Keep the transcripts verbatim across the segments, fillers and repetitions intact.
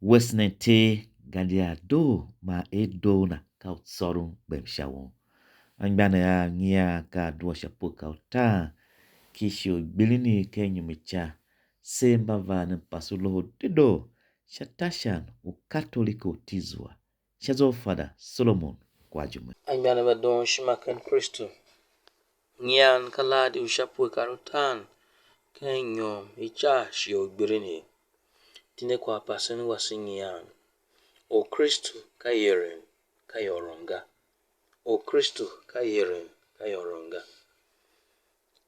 Wesen Ter, gadia doo man er doo na ka u tsôron gbem sha won. Anmgbianev av, nyian ka a due sha pue ka utaan, ki shighe u gbilin i ken inyom i ca, se mba van mpase u Loho Dedoo sha tashan u Katolika u Tizua, sha zwa u Fada Solomon Kwajume. Anmgbianev mba doon ishima ken Kristu, nyian ka lahadi u sha pue ka utaan ken inyom i ca shighe u gbilin i. Tine kwaghpasen wase nyian. Orkristu ka ieren, ka iôron ga. Orkristu ka ieren, ka iôron ga.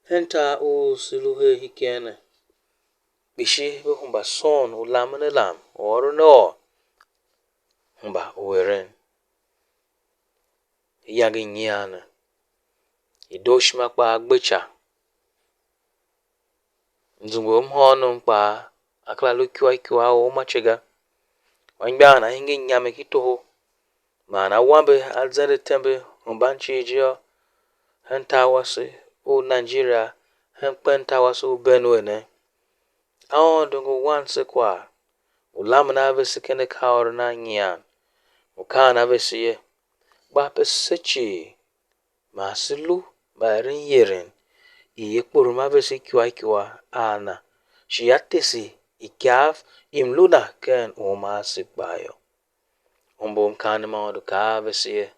Hen tar u se lu her ihiken ne, kpishi ve hemba sôn u lamen a lam, u ôron a ôr, hemba u eren. Iyange i nyian ne, i dooshima kpaa gbe ica. Mzungwe u mhôônom kpaa a kera lu ikyua ikyua u uma ce ga. Anmgbian a hingir inyam ki toho, man awambe a zende tembe hemban cii je yô, hen tar wase u Nigeria, hen kpen tar wase u Benue ne. Aôndo ngu wan se kwagh u lamen a vese ken akaaôron a nyian, u kaan a vese ye, kpa pe se cii, man se lu mbaeren ieren i i kporom a vese ikyua ikyua a na, shi a tese ikav i mlu na ken uma ase kpaa yô. Umbur mkaanem ma Aôndo kaa a vese er,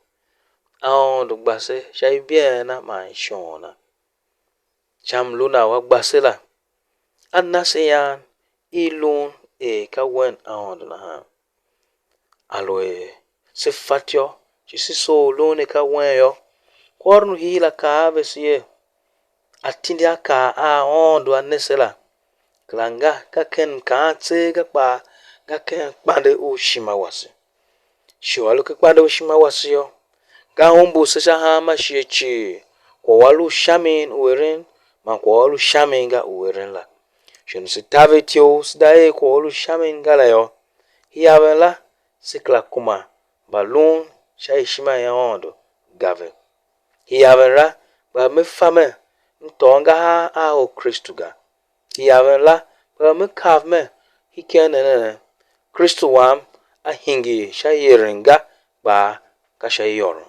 Aôndo gba se sha ibeen na man ishon na. Sha mlu na u a gba se la, a na se ian i lun er ka wen Aôndo nahan. Aluer se fatyô shi se soo u lun ne ka wen yô, kwaghôron u hiihii la kaa a vese er, atindi a kaa a Aôndo a ne se la, kera nga ka ken mkaan tseegh ga kpaa, nga ken kpande u ishima wase. Shi u a lu ken kpande u ishima wase yô, ka umbur se sha hanma shighe cii, kwagh u a lu u sha mi u eren, man kwagh u a lu u sha mi ga u eren la. Shi u se taver ityough se da er kwagh u a lu u sha mi ga la yô, iaven la se kera kuma mba lun sha ishima i Aôndo ga ve. Iaven la, kpa me fa mer, m tôô ngahar a Orkristu ga. Iaven la, kpa me kav mer, iken ne ne ne, Kristu wam a hingir sha ieren ga, kpa ka sha iôron.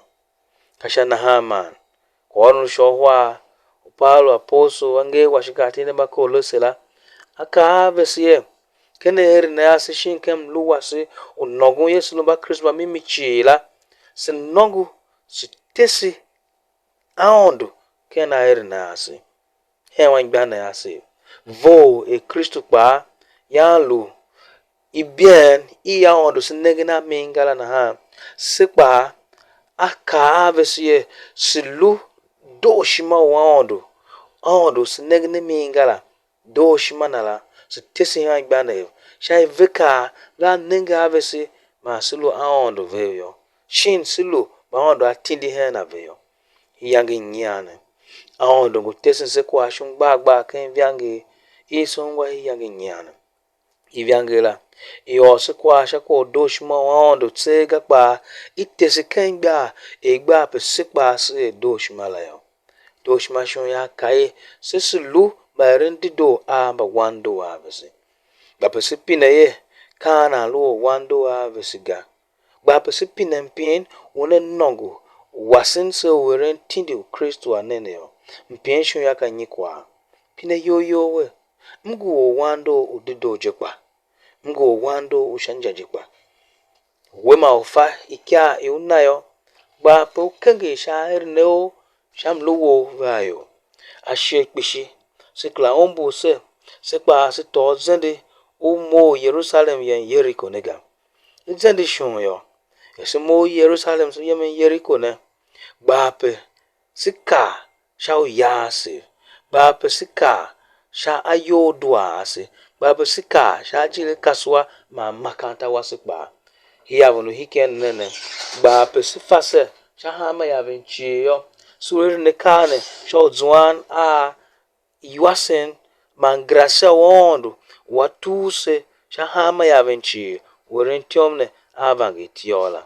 Ka sha nahan man kwaghôron u sha uhar u Paulu apostol a nger washika atindi mba Kolose la, a kaa a vese er, ken aeren ase shin ken mlu wase u nôngon Yesu lu Mbakristu mba mimi cii la, se nôngo, se tese Aôndo ken aeren ase. Hen anmgbianev asev, vough er Kristu kpaa, yan lu ibeen i Aôndo se nengen a mi ga la nahan, se kpaa, a kaa a vese er, se lu dooshima u Aôndo, Aôndo se nengen a mi ga la, dooshima na la, se tese anmgbianev, sha i vekaa vea nenge a vese, man se lu Aôndo vev yô, shin se lu mba Aôndo a tindi hen a ve yô. Iyange i nyian ne, Aôndo ngu tesen se kwagh shon gbar gbar ken ivangeli i se ungwa iyange i nyian ne. Ivangeli la, i ôr se kwagh sha kwagh u dooshima u Aôndo tseegh ga kpaa, i tese ken igbar er igbar pe se kpaa se er dooshima la yô. Dooshima shon yô, a kaa er, se se lu mbaeren dedoo a mbawandoo a vese. Kpa pe se pine er, ka an a lu orwandoo a vese ga. Kpa pe se pine mpin u ne nôngo wasen se u eren tindi u Kristu a ne ne yô, mpin shon yô ka nyi kwagh? Pine iyol you er, m ngu orwandoo u dedoo je kpa, m ngu orwandoo u sha inja je kpa. We ma u fa ikar i u na yô, gba pe u kenger sha aeren a ou sha mlu wou vea ior. Ashighe kpishi, se kera umbur ser, se kpaa se tôô zende u mough Yerusalem yem Yeriko ne ga. I zende shon yô, er se mough Yerusalem se yemen Yeriko ne, gba pe se kaa sha uya ase, gba pe se kaa sha ayol dua ase, gba pe se kaa sha ajiir a kasua man makaranta wase kpaa. Iaven u hiken ne ne, gba pe se fa se sha hanma iaven cii yô, se lu eren akaa ne sha u zuan a iwasen man grasia u Aôndo u a tugh se sha hanma iaven cii u eren ityom ne a vangertiôr la.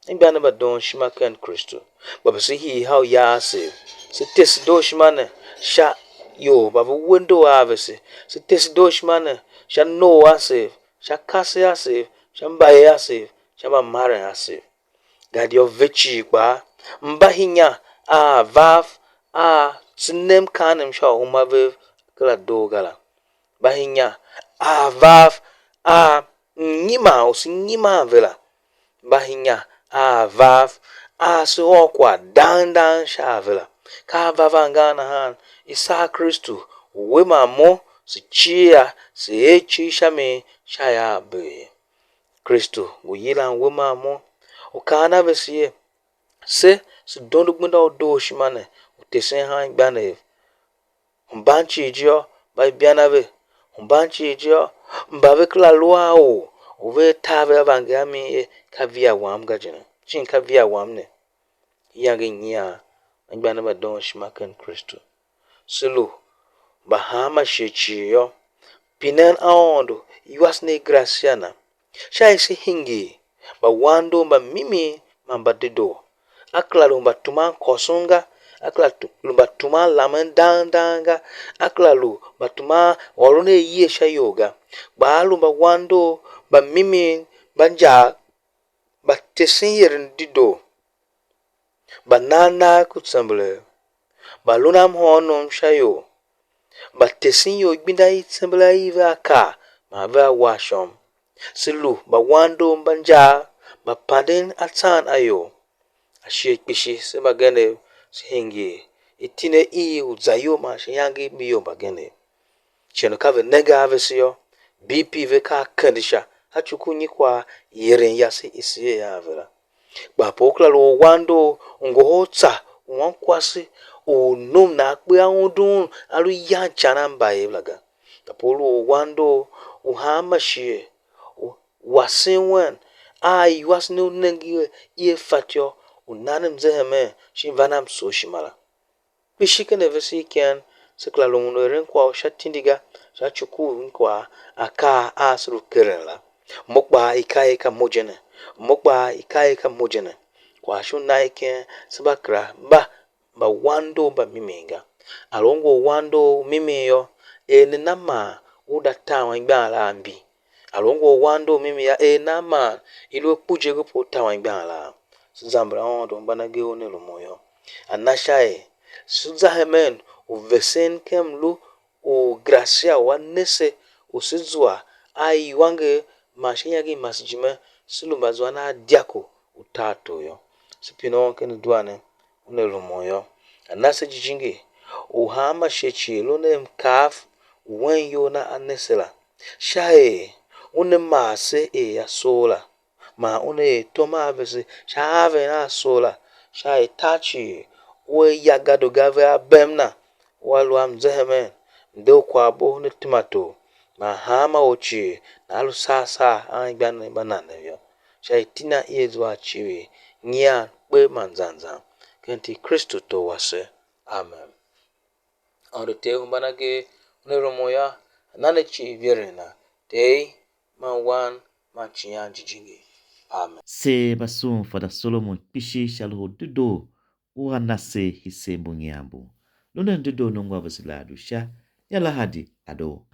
Anmgbianev mba doon ishima ken Kristu, kpa pe se hii ha uya asev, se tese dooshima ne sha ior mba ve we ndor a vese, se tese dooshima ne sha noov asev, sha kasev asev, sha mbayev asev, sha mbamaren asev. Gadia ve cii kpaa, mbahinya a vav a tsi nem kanem sha u uma vev kera doo ga la. Mbahinya a vav a nyiman u se nyiman ve la. Mbahinya a vav a se ôr kwagh dang dang sha a ve la. Ka a vav angan nahan i sar Kristu, we man mo, se cia, se er icigh sha mi sha ian a bee. Kristu ngu yilan we man mo, u kaan a vese er, se, se dondo gbenda u dooshima ne, u tesen han igbanev. Hemban cii je yô, mba ibian a ve. Hemban cii je yô, mba ve kera lu a or u vea tar ve a vange a mi er, ka via wam ga je ne, shin ka via wam ne. Iyange i nyian, anmgbianev mba doon ishima ken Kristu. Se lu mba hanma shighe cii yô, pinen Aôndo iwasen i grasia na, sha er se hingir mbawandoo mba mimi man mba dedoo. A kera lu mbatuman kôson ga, a kera tu- lu mbatuman lamen dang dang ga, a kera lu mbatuman ôron ayie sha ior ga, kpa a lu mbawandoo mba mimi, mba injaa, mba tesen ieren dedoo, mba nan nagh ku tsembelegh, mba lun a mhôônom sha ior, mba tesen ior gbenda i tsembelegh i vea kar man vea wa shôm. Se lu mbawandoo mba injaa, mba panden atsan a ior. Ashighe kpishi se mbagenev, se hingir iti ne i u za iyol man sha iyange i mbi ior mbagenev. Shighe u ka ve nenge a vese yô, B P ve ka a kende sha, a cuku nyi kwagh i eren yase i seer a ve la. Kpa ape u kera lu orwandoo u ngohol tsa u ankwase u num nan kpe a undun a lu yan ican a mbayev la ga. Kpa ape u lu orwandoo u hanma shighe u wasen wen a iwasen u nenge i a fatyô u nan mzehemen shin van a msooshima la. Kpishi ken vese iken, se kera lumun u eren kwagh u sha tindi ga, sha ci u kuugh kwagh akaa a se lu keren la. Mo kpaa i ka er ka mo je ne, mo kpaa i ka er ka mo je ne. Kwagh sha u nan iken, se mba kera mba mba wandoo mba mimi ga. A lu u ngu wandoo u mimi yô, er ne na man u da taan anmgbian la a mbi. A lu u ngu wandoo u mimi yô, er na man i lu a kpu je pe u taan anmgbian la. Se zamber Aôndo mba na ge u ne lumun yô. A na sha er se za hemen u vesen ken mlu u grasia u a ne se u se zua a iwanger man sha iyange i masejime, se lu mbazuan a dyako u tartor yô. Se pine un ken idua ne, una lumun yô. A na se jijingi u hanma shighe cii lu a mkaav u wen iyol na a ne se la, sha er una maa se er a soo la, man una er tom a vese sha a ven a soo la, sha er tar cii ua ya gado ga vea bem na, ua lu a mzehemen, mde u kwaghbo una tema tor, man hanma or cii nana lu sar sar a anmgbianev mba nanev yô, sha iti na i a zua a civir, nyian kpe man zan zan, ken iti Kristu Tor wase. Amen. Aôndo Ter u hemban agee, una rumun yô, a na ne cii vieren na, Ter man Wan man Icighan Jijingi. Amen. Se mba sughun Fada Solomon kpishi sha loho u dedoo u a na se hisen mbunyian mbu. Lu nen dedoo nongo a vese la a due sha, ya lahadi a doo.